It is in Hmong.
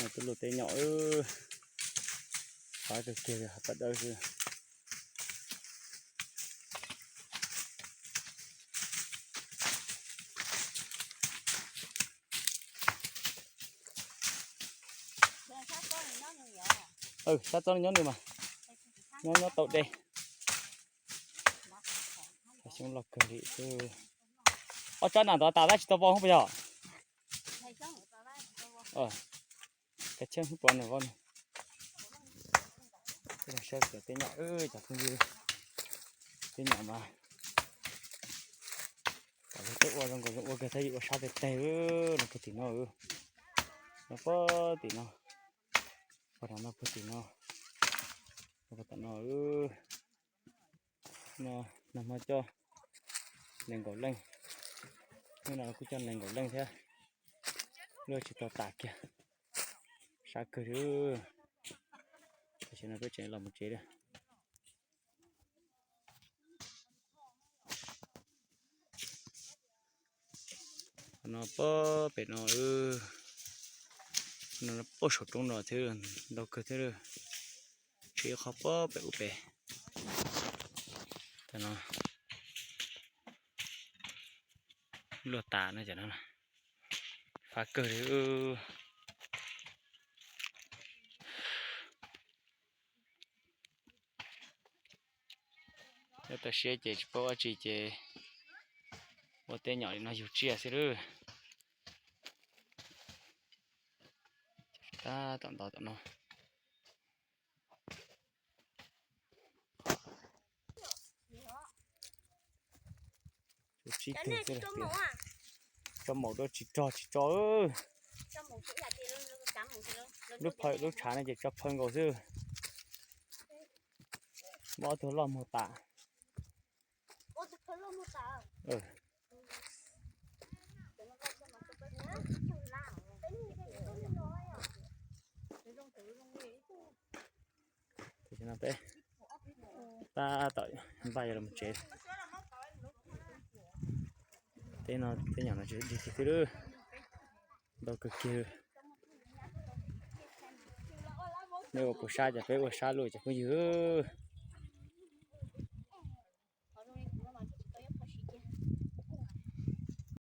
Tuaj luaj teb nyom, fab kawg kiag li, hav paj dawb xwb. Sab txob nyob nws mas, nyob nyob tau dej. Xyoob loj kawg li xwb. Ob tsob nas ntawd tas dab tsis tau vau hub puas yog? Kav tsij hub pov nws vau. Saib cov teb nyom, cov phooj ywg, teb nyom mas kom luag tuaj ua zoo nkaus zoo ua kawg thiab, yus ua sab teg teg no puag tim no, no puag tim no, no puag tim no, no puag tom no. No nag hmo coj nees nkaum leej, hnub no kuj coj nees nkaum leej thiab, luaj tsis tau tas kiag, sab kawg li. Tam sim no peb tseem los mus tsev li. Qhov no puag pem no, no puag saum roob no thiab, ntau kawg thiab. Tsheb qhov puag pem ub pem. Tam no luaj tas no, cov no fab kawg li. Nyob toj siab ces tsis paub dab tsi ces ua tej nyom li no yug tsiaj xwb lawm. Tab tom ntov tom no. Tso maum rau tsis rog tsis tso. Lub phawj lub tshav no ces tso phawj nkaus xwb. Muab ob tug loj muag tas. Tam sim no peb tab tom npaj yuav los tsev. Teb no tej nyom no tsis dig kiag xwb lawm, ntau kawg kiag. Nej ua puas sab ces peb ua sab lawm cov phooj ywg.